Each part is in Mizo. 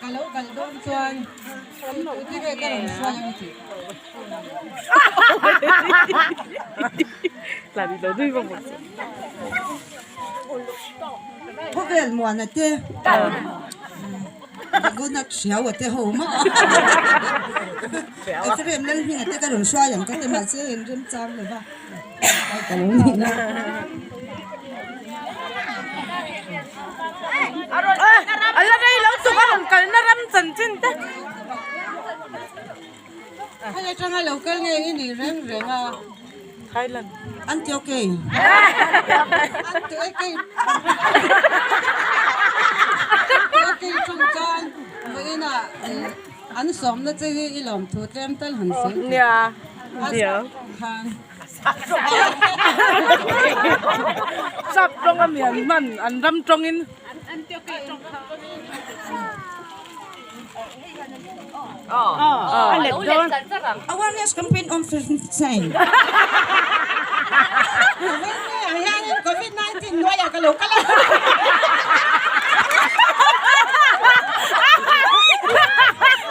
ka lo kal dawn chuan tu te nge ka rawn hruai ang tih. Khawvel muana te Raghunath Hriau a te ho mah a Ephraim Lalhminga te ka rawn hruai ang ka ti mahse in remchang lo va ka lo nih na. A la rei lo tuk a rawn kalna ram chanchin te. Hei atanga lo kal nge i nih reng reng a. Thailand. Antioquei. Antioquei. Antioquei tawng chuan vawiinah an sawmna che hi i lawmthu tlem tal han sawi teh. Nia. Nia. Khan. Sap tawng a mian hman an ram tawngin. Awareness campaign on sign. Covid 19 hnuaiah ka lo kal a.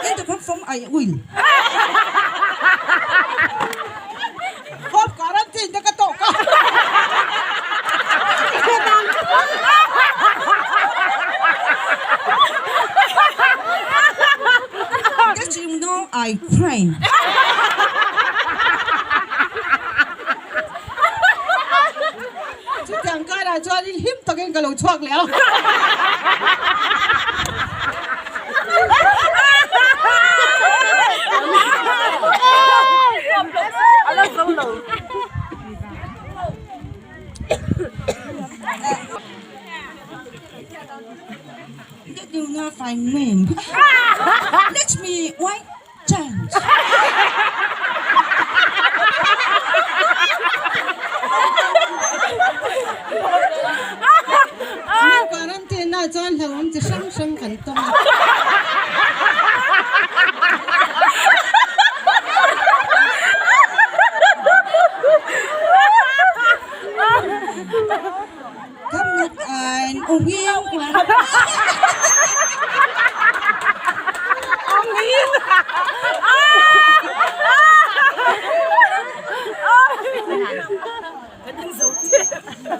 In the from I will. Home quarantine te ka tawk a. Did you know I pray? Chutiang karah chuanin him takin ka lo chhuak leh a. Did you not find me? Let me white change. Quarantine ah chuan hlauhawm chi hrang hrang kan tawng a.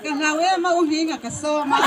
Ka hlau em a u Hminga ka sawm a.